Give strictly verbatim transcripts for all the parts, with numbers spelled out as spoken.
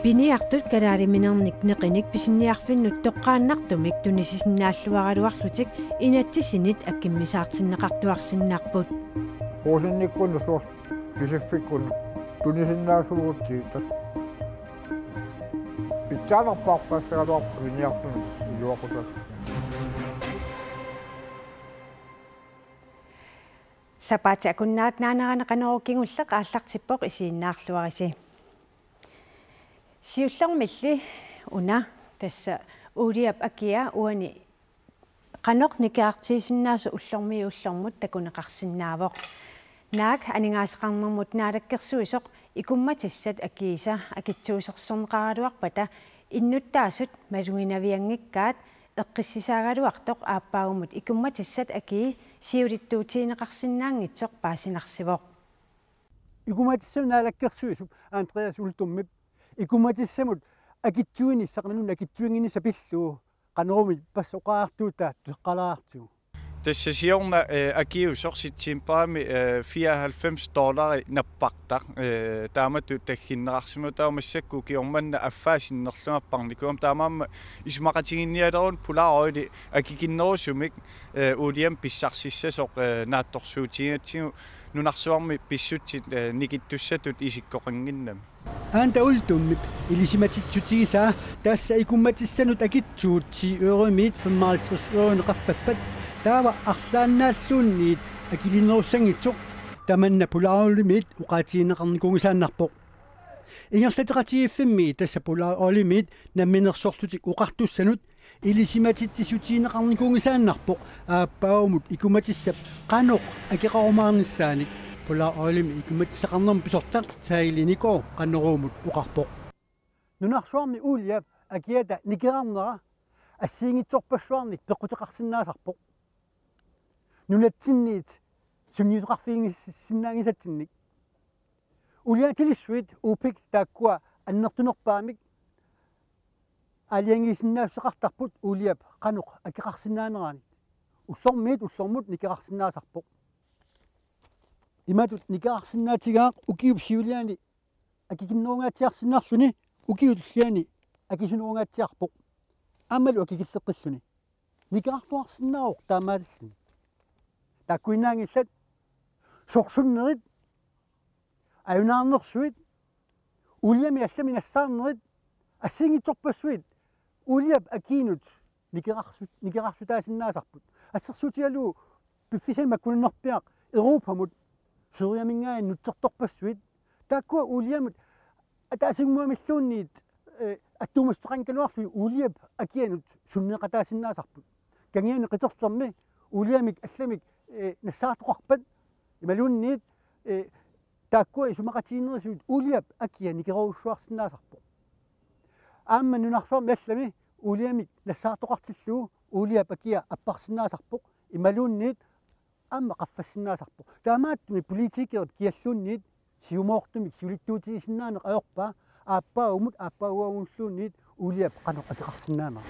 Piniartut kalaaliminernik neqinik pisiniarfinnut toqqaannartumik tunisisinnaalluaraluarlutik inatsisinit akimmisaartinneqartuarsinnaapput. Ruusinnikkut soorlu pisiffikkut tunisinnaasuugutsi tassa pitsaanerpaarpaassagaluarpoq piniartunut iluaqutaasut. Sapaatip akunnerata naanerani Qanorooq kingulleq aallartippoq, isiginnaarluarisi. Siullermilli una tassa uuliap akia uani qanoq nikerartiisinnaasut ullormiit ullormut takuneqarsinnaavoq. Naak aningaasaqarnermut naalakkersuisoq ikummatissat akiisa akitsuusersorneqaraluarpata innuttaasut maluginavianngikkaat eqqissisaagaluartoq aappaagumut ikummatissat akii siulittuutigineqarsinnaanngitsoq paasinarsivoq. Ikummatissamut naalakkersuisup Andreas Uldumip ikummatissamut akitsuinissaq, nalunnik akitsuinnginnissaq pillugu Qanoruumi passa oqaatigisatta tusaqqalaartigu. Tassa siorna, eh, akiusoq septembarimi, eh, fireoghalvfems dollari nappartaq, eh, taamatut tagginneqarsimavoq, taava massakkut ukioq manna affaa sinnerlugit napparnikuugama, taamaammat isumaqatiginninnialeruni Polar Oili akikinnerusumik, eh, uuliamik pissarsissasoq, eh, naatsorsuutigigatsigu nunarsuarmi pissutsit, eh, nikittussatut isikkoqannginnami. Anda Uldumip ilisimatitsissutigisaa tassa ikummatissanut akitsuut ti euromiit femoghalvtreds euronik qaffappat taava arlaannaalluunniit akikinnerussanngitsoq tamanna Polar Oilimiit oqaatigineqarnikuunngisaannarpoq. Ingerlateqatigiiffimmi tassa Polar Oilimiit Namminersorlutik Oqartussanut ilisimatitsissutigineqarnikuunngisaannarpoq aappaagumut ikummatissap qanoq akeqarumaarnissaanik. Polar Oilimi ikummatissaqarnermut pisortaq Tsaili Niko Qanoruumut oqarpoq. Nunarsuarmi uuliap akiata nikerarnera assigiinngitsorpassuarnik peqquteqarsinnaasarpoq. Nunatsinniit sunniuteqarfigisinnaanngisatsinnik. Uuliatilissuit OPEC taakkua annertunerpaamik aalajangiisinnaassuseqartarput uuliap qanoq akeqarsinnaaneranit. Ullormiit ullormut nikerarsinnaasarpoq. Imatut nikerarsinnaatigaaq ukiup siuliani akikinnerungaatsiarsinnarluni ukiup tulliani akisunerungaatsiarpoq. Aammalu akikilleqqilluni. Nikerartuarsinnaavoq taamaalilluni. Taakkuinnaanngillat sorsunnerit, ajunaarnersuit, uuliamik allamik nassaarnerit, assigiinngitsorpassuit uuliap akiinut nikerarsu-, nikerarsutaasinnaasarput. Assersuutigalugu piffissami makkunannerpiaq Europamut sygeriaminngaanniit nutsertorpassuit. Taakkua uuliamut ataasinnguamilluunniit, eh, attuumassuteqanngikkaluarlugit uuliap akianut sunneeqataasinnaasarput. Kangiani qiterlermi uuliamik allamik, eh, nassaartoqarpat imaluunniit, eh, taakkua isumaqatigiinnerisigut uuliap akia nikerarsuarsinnaasarpoq. Aamma nunarsuarmi allami uuliamik nassaartoqartillugu uuliap akia apparsinnaasarpoq imaluunniit aamma qaffassinnaasarpoq. Taamaattumik politikerit kialluunniit siumoortumik siulittuutigisinnaaneq ajorpaa aappaagumut aappaaguagulluunniit uuliap qanoq akeqarsinnaanera.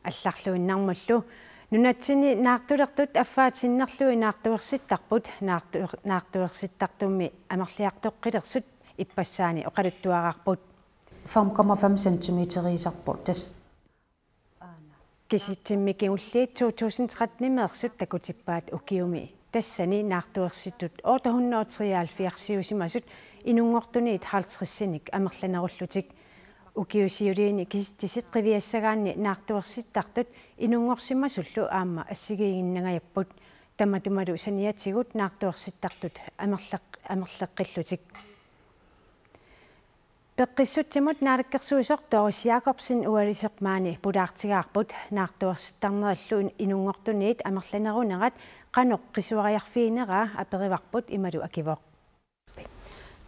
Allarluinnarmullu nunatsinni naartulertut affaa sinnerlugit naartuersittarput, naartu-, naartuersittartummi amerliartoqqilersut ippassaani oqaluttuaraarput. Fem komma fem centimeteriusarpoq tassa. Kisitsimmi kingulliit to tusind tretten-imeersut takutippaat ukiumi tassani naartuersitut otte hundrede og treoghalvfjerds-iusimasut inunngortuniit halvtredsinik amerlanerullutik. Ukiut siuliini kisitsisit qiviassagaanni naartuersittartut inunngorsimasullu aamma assigiinnginnangajapput. Tamatumalu saniatigut naartuersittartut amerleq-, amerleqqillutik. Peqqissutsimut naalakkersuisoq Doris Jakobsen ualisoq maani pulaartigaarput naartuersittarnerillu in-, inunngortuniit amerlanerunerat qanoq qisuariarfigineraa aperivarput imalu akivoq.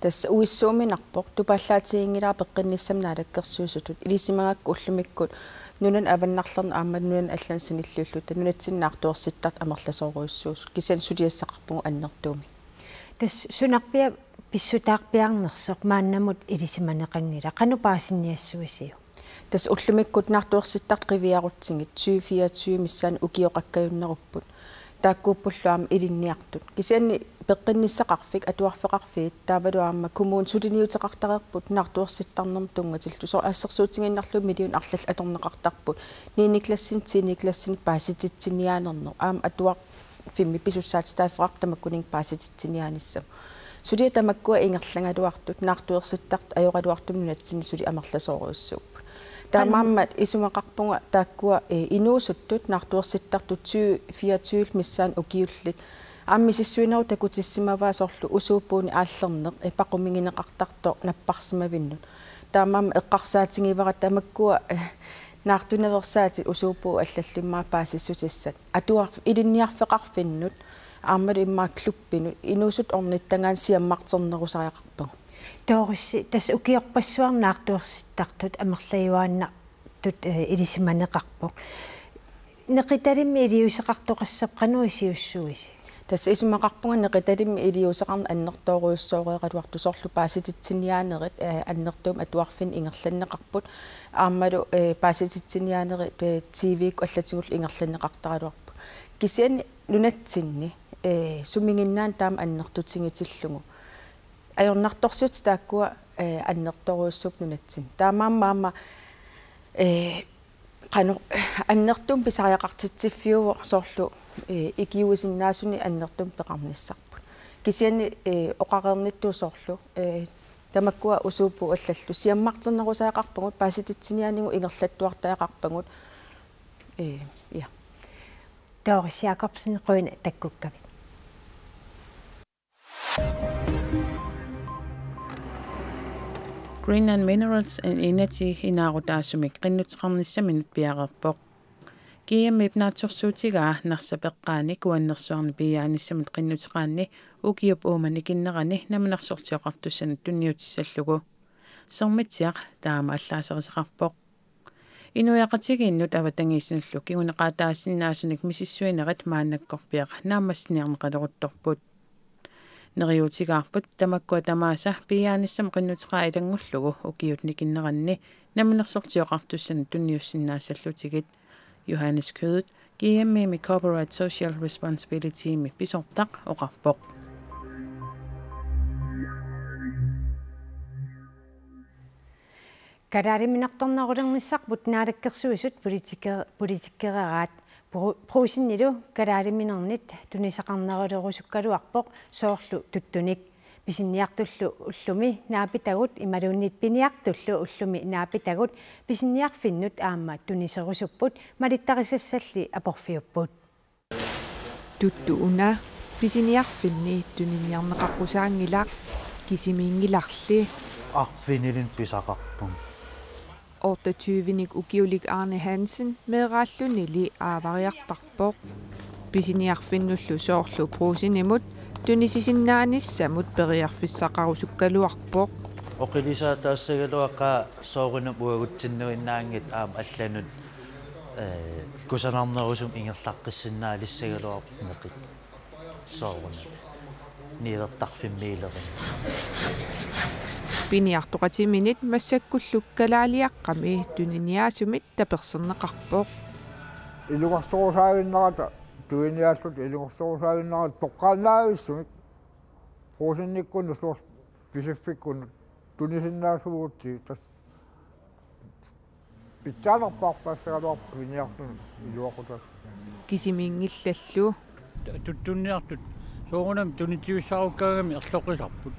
Tassa uissuuminarpoq, tupaallaatiginngilara peqqinnissamut naalakkersuisutut. Ilisimagakku ullumikkut nunanut avannarlerni aamma nunanut allanut sanilliulluta nunatsinni naartuersittartut amerlasoorujussuusut. Kisianni suliassaqarpugut annertuumik. Tassa sunarpiaq pissutaarpiarnersoq maannamut ilisimaneqanngilaq. Qanoq paasinniassuisiuk? Tassa ullumikkut naartuersittartut qiviarutsigit tyve fireogtyve missaani ukioqakkajunnerupput. Taakkuuppullu aamma ilinniartut. Kisianni peqqinnissaqarfik atuarfeqarfiit taavalu aamma kommunit suliniuteqartareerput naartuersittarnermut tunngatillugu. Soorlu assersuutigiinnarlugu million arlallit atorneqartarput. Niende klassini, tiende klassini paasititsiniaanerneq. Aamma atuarfimmi pisussaatitaaffeqarpoq tamakkuninnga paasititsiniaanissamut. Suliat tamakkua ingerlagaluartut, naartuersittartut ajoraluartumik nunatsinni suli amerlasoorujussuupput. Taamaammat isumaqarpunga taakkua, eh, inuusuttut naartuersittartut tyve fireogtyve missaani ukiullit. Aamma misissuinerup takutissimavaa soorlu usuup puuni aallerneq, eh, paqumigineqartartoq napparsimavinnut. Taamaammat eqqarsaatigivara tamakkua, eh, naartunaveersaatit usuup puup allallu immaqa paasissutissat. Atuarf-, ilinniarfeqarfinnut, aammalu immaqa klubbinut, inuusuttut ornittagaanni siammarternerusariaqarpagut. Toorissi, tassa ukiorpassuarni naartuersittartut amerlajuaannartut, eh, ilisimaneqarpoq. Neqitalimmik iliuuseqartoqassapput qanoq iliussuuisi? Tassa isumaqarpunga neqitalimmik iliuuseqarneq annertoorujussuugaluartoq soorlu paasititsiniaanerit, eh, annertuumik atuarfinni ingerlanneqarput. Aammalu, eh, paasititsiniaanerit, eh, T V-kkut allatigullu ingerlanneqartaraluarput. Kisianni nunatsinni, eh, sumiginnaaneq taama annertutigitillugu. Ajornartorsiutit taakkua, eh, annertoorujussuupput nunatsinni. Taamaammat aamma, eh, qanoq annertuumik pisariaqartitsiffiuvoq soorlu, eh, ikiuisinnaasunik annertuumik peqarnissarput. Kisianni, eh, oqareernittut soorlu, eh, tamakkua usuup puup allallu siammarternerusariaqarpagut, paasititsiniaanigut ingerlattuartariaqarpagut. Eh, ja. Doris Jakobsen, qujanaq takkukkavit. Greenland Minerals Energy inaarutaasumik qinnuteqarnissaminut piareerpoq. G M-ip naatsorsuutigaa Narsap eqqaani Kuannersuarni piiaanissamut qinnuteqaanni ukiup uuma nikinnerani Namminersorlutik Oqartussanut tunniutissallugu. Sermitsiaq taama allaaserisaqarpoq. Inuiaqatigiinnut avatangiisinullu kinguneqaataasinnaasunik misissuinerit maannakkorpiaq naammassiniarneqaleruttorput. Neriuutigaarput tamakkua tamaasa piiaanissamut qinnuteqaat ilanngullugu ukiut nikinneranni Namminersorlutik Oqartussanut tunniussinnaassallutigit. Johannes Kødt, G M-imi Corporate Social Responsibility-mi pisortaq, oqarpoq. Kalaaliminertornerulernissarput Naalakkersuisut politiker-, politikereeraat. Bru-, Brugsenilu kalaaliminernik tunisaqarnerulerusukkaluarpoq soorlu tuttunik. Pisiniartullu ullumi naapitagut imaluunniit piniartullu ullumi naapitagut pisiniarfinnut aamma tuniserusupput, malittarisassalli aporfiupput. Tuttu una pisiniarfinni tuniniarneqaqqusaanngilaq, kisimiinngilarli. Arfinilimmik pisaqarpunga. Otteogtyvenik ukiulik Arne Hansen meeraallunili aavariartarpoq. Pisiniarfinnullu soorlu Brugsenimut tunisisinnaanissamut periarfissaqarusukkaluarpoq. Oqilisaataassagaluaqaaq soorunami uagutsinnuinnaanngitsoq aamma allanut, eh, kusanarnerusumik ingerlaqqissinnaalissagaluarpoq neqit. Soorunami. Niuertarfimmiilerin. Piniartoqatiminit massakkullu kalaaliaqqami tuniniaasumit taperserneqarpoq. Ilungersorusaaginnarata tunineqarluta, ilungersorusaaginnarata toqqaannavissumik. Brugsenikkunni soorlu Pisiffikkut tunisinnaasuugutsigit tassa pitsaanerpaarpaassagaluarpoq piniartunut iluaqutaasumik. Kisimiinngillallu. Tuttunniartut soorunami tunitsivissarukkaangamik erloqqisarput.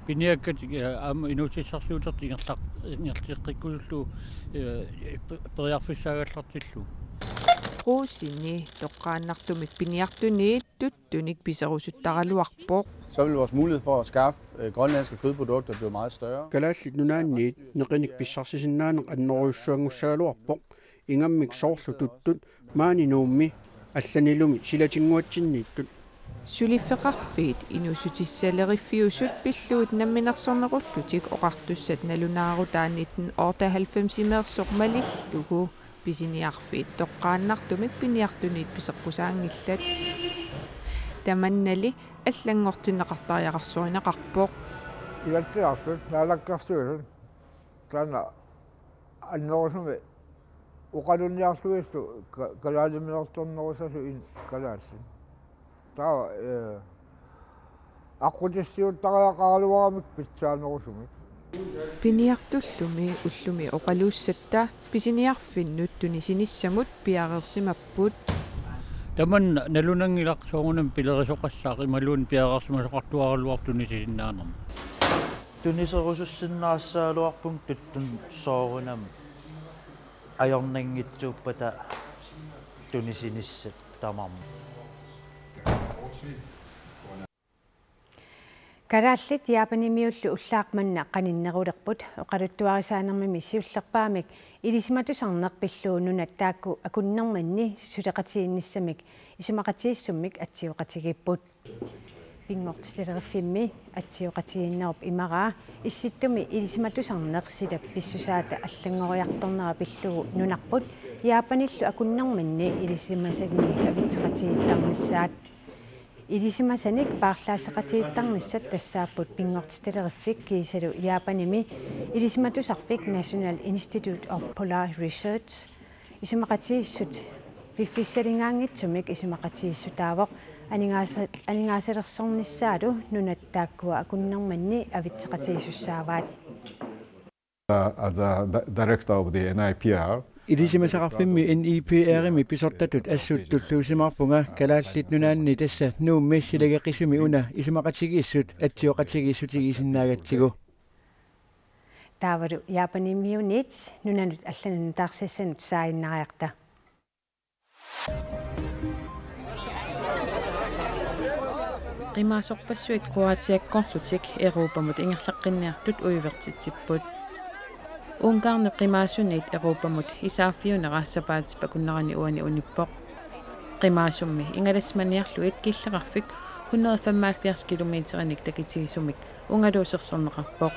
Piniakkatik, eh, aamma inuussutissarsiutertik ingerlaq-, ingerlateqqikkusullugu, eh, pe-, periarfissaagallartillugu. Brugseni toqqaannartumik piniartuniit tuttunik piserusuttaraluarpoq. Så vil vores mulighed for at skaffe, øh, grønlandske kødprodukter blive meget større. Kalaallit Nunaanniit neqinik pissarsisinnaaneq annerujussuanngussagaluarpoq, ingammik soorlu tuttut maani Nuummi allanilumi silatinnguatsinniittut. Suliffeqarfiit inuussutissaleriffiusut pillugit namminersornerullutik oqartussat nalunaarutaat nitten otteoghalvfemsimeersoq malillugu pisiniarfiit toqqaannartumik piniartuniit piseqqusaanngillat. Tamannali allanngortinneqartariaqarsorineqarpoq. Ilatsiartut Naalakkersuisut taanna Annerusumik oqalunniarlugillu ka-, kalaaliminertornerusasu in kalaallit. Taava, eh, aqqutissiuuttariaqaraluaramik pitsaanerusumik. Piniartullumi ullumi oqaluussatta pisiniarfinnut tunisinissamut piareersimapput. Tamanna nalunanngilaq soorunami pilerisoqassaaq imaluunniit piareersimasoqartuaraluartoq tunisisinnaanermut. Tuniserusussinnaassagaluarpunga tuttunut soorunami ajornanngitsuuppata tunisinissat tamarmik. Kalaallit Japanimiullu ullaaq manna qaninnerulerput. Oqaluttuarisaanermimi siullerpaamik ilisimatusarneq pillugu nunat taakku akunnermanni suleqatigiinnissamik isumaqatigiissummik atsioqatigiipput. Pinngortitaleriffimmi atsioqatigiinnerup imaraa Issittumi ilisimatusarneq silap pissusaata allanngoriartornera pillugu nunarput Japanillu akunnermanni ilisimasanik avitseqatigiittarnissaat. Ilisimasanik paarlaasseqatigiittarnissat tassaapput Pinngortitaleriffik kiisalu Japanimi ilisimatusarfik National Institute of Polar Research. Isumaqatigiissut piffissaligaanngitsumik isumaqatigiissutaavoq aningaasa-, aningaasalersornissaalu nunat taakkua akunnermanni avitseqatigisussaavaat. Uh, as a di-, director of the N I P R. Ilisimasaqarfimmi N I P R-imi pisortatut assut tulluusimaarpunga Kalaallit Nunaanni tassa Nuummi silageqisumi una isumaqatigiissut atsioqatigiissutigisinnaagatsigit. Taavalu Japanimiunit nunanut allanut nutaarsiassanut saaginnariarta. Qimaasorpassuit Kroatiakkoorlutik Europamut ingerlaqqinniartut uivertitsipput. Ungarnip qimaasuniit Europamut isaaffiunera sapaatip akunnerani uani unippoq. Qimaasummi ingalasmaniarlugit killeqarfik hundrede femoghalvfjerds kilometerinik takitigisumik ungaluusersorneqarpoq.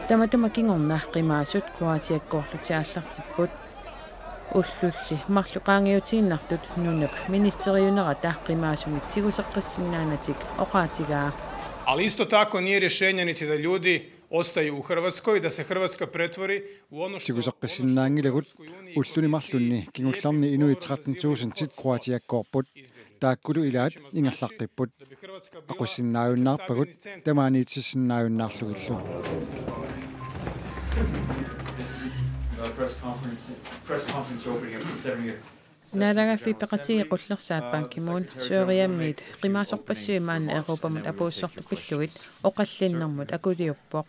Tamatuma kingorna qimaasut Kroatiakkoorlutik aallartipput. Ullulli marluk qaangiutiinnartut nunap ministeriunerata qimaasumik tiguseqqissinnaanatik oqaatigaa. Ali isto tako nije rješenje niti da ljudi ostaju u Hrvatskoj, da se Hrvatska pretvori u ono što Tiguseqqissinnaanngilagut. Ulluni marlunni kingullerni inuit tretten tusindit Kroatiakkoorput. Taakkulu ilaat ingerlaqqipput. Aqussinnaajunnaarpagut tamaaniitsissinnaajunnaarlugillu. Naalagaaffiit Peqatigiit qullersaat Ban Ki-moon Syyriamiit qimaasorpassuit maanna Europamut apuussortut pillugit oqallinnermut akuliuppoq.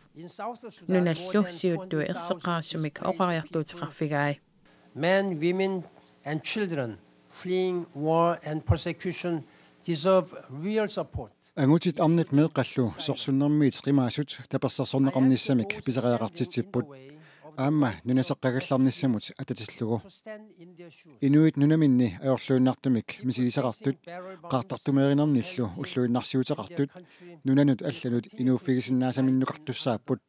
Nunallu siuttui erseqqarissumik oqariartuuteqarfigai. Men, women and children fleeing war and persecution deserve real support. Angutit arnat meeqqallu sorsunnermiit qimaasut tapersersorneqarnissamik pisariaqartitsipput. Aamma nunaseqqagallarnissamut atatillugu. Inuit nunaminni ajorluinnartumik misigisaqartut, qaartartumeerinernillu ulluinnarsiuteqartut, nunanut allanut inuuffigisinnaasaminnukattussaapput.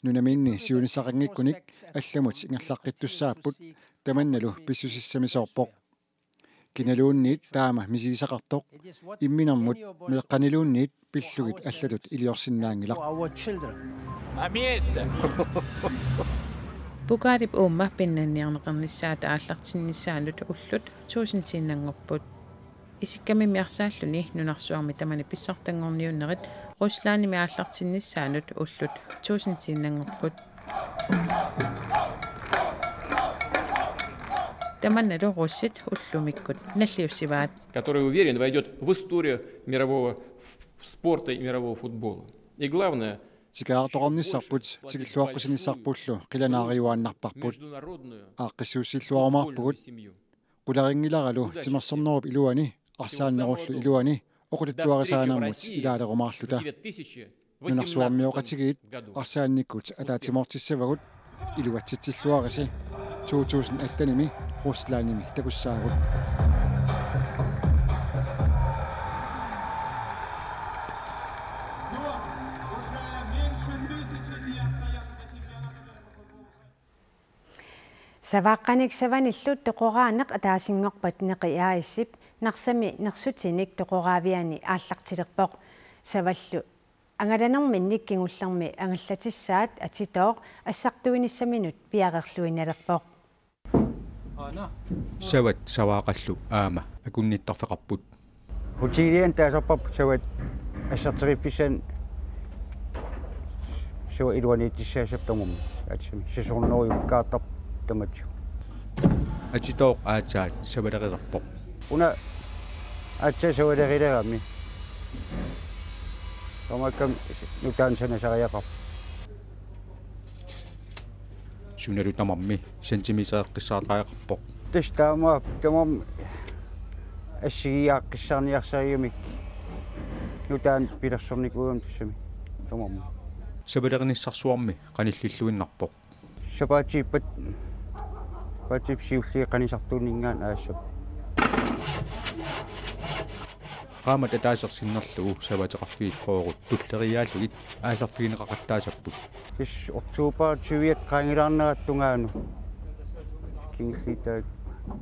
Nunaminni siunissaqanngikkunik allamut ingerlaqqittussaapput, tamannalu pissusissamisoorpoq. Kinaluunniit taama misigisaqartoq imminermut meeqqaniluunniit pillugit allatut iliorsinnaanngilaq. Our children. Pukalip uuma pinnanniarneqarnissaata aallartinnissaanut ullut tuusintiinnanngorput. Isikkamimmi arsaalluni nunarsuarmi tamani pissartanngorniunnerit Ruslandimi aallartinnissaanut ullut tuusintiinnanngorput. Tamannalu russit ullumikkut nalliussivaat. Который, уверен, войдёт в историю мирового ф-, спорта и мирового футбола. И главное, Tikaartoqarnissarput tikilluaqqusinissarpullu qilanaariuaannarparput. Aaqqissuussilluarumaarpugut. Qularinngilaaralu timersornerup iluani, arsaannerullu iluani, oqaluttuarisaanermut ilaalerumaarluta. Nunarsuarmioqatigiit arsaannikkut ataatsimoortissavagut, iluatsitsilluarisi. To tusind attenimi Ruslandimi takussaagut. Savaaqqanik savanillu toqoraaneq ataasinngorpat Neqi A/S-ip Narsami nersutinik toqoraaviani aallartilerpoq. Savallu Angalanerminnik kingullermi angallatissaat Atitooq assartuinissaminut piareerluinnalerpoq. Savat Savaaqallu aamma akunnittarfeqarput. Hotelian taasarparput savat assarteriffissaanni savat iluaniittissaassapput tamarmik. Aatsaat sasornerujukkaartarput tamatsinnut. Atitooq aatsaat savalerilerpoq. Una aatsaat savalerilerami. Tamakku nutaanik sanasariaqarpoq. Sunalu tamarmi centimetereqqissaartariaqarpoq. Tassa taamaappoq, tamarmik assigiiaaqqissaarniarsarigamik nutaanik pilersornikuugamik tassami tamarmik. Savaleriniarsarsuarmi qanillilluinnarpoq. Sapaatiippat, sapaatiipput siulliit qanisartuunninngaanniit aassappat. Qaammat ataaseq sinnerlugu savateqarfiit fyrret tulleriiaallugit aallerfigineqaqattaassapput. Tassa oktober tyve qaangilaarnerata tungaanut. Kingulliit taakku.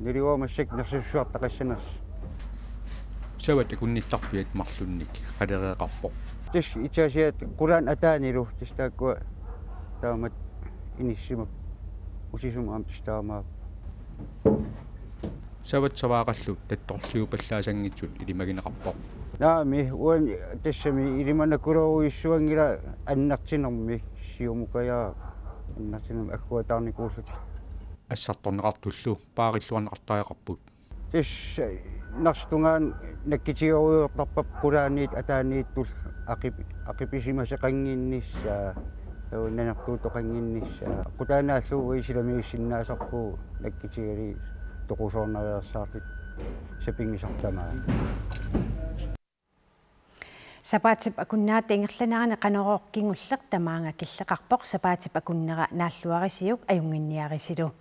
Naluara massakkut nersussuartaqassanersoq. Savat akunnittarfiat marlunnik qalereeqarpoq. Tassa itaasiat qulaani ataanilu tassa taakkua taamatut inissimapput utisumut aamma tassa taamaappoq. Savat Savaaqallu tattorliupallaasanngitsut ilimagineqarpoq. Naamik, uani tassami ilimanakkulorujussuanngilaq annertunermik, siumukajaaq annertunermik agguataarnikuullutik. Assartorneqartullu paarilluarneqartariaqarput. Tassa narsap tungaanut nakkutigerujoortarparput qulaaniit ataaniittullu aqip-, aqipisimasoqannginnissaa, taava nanertuutoqannginnissaa. Qutaanaallu uagut silamigissinnaasarpugut nakkutigalugit toqusoornariarsaartut sapinngisartut tamaat. Sapaatip akunnerata ingerlanerani Qanorooq kingulleq tamaanga killeqarpoq, sapaatip akunnera naalluarisiuk ajunnginniarisilu.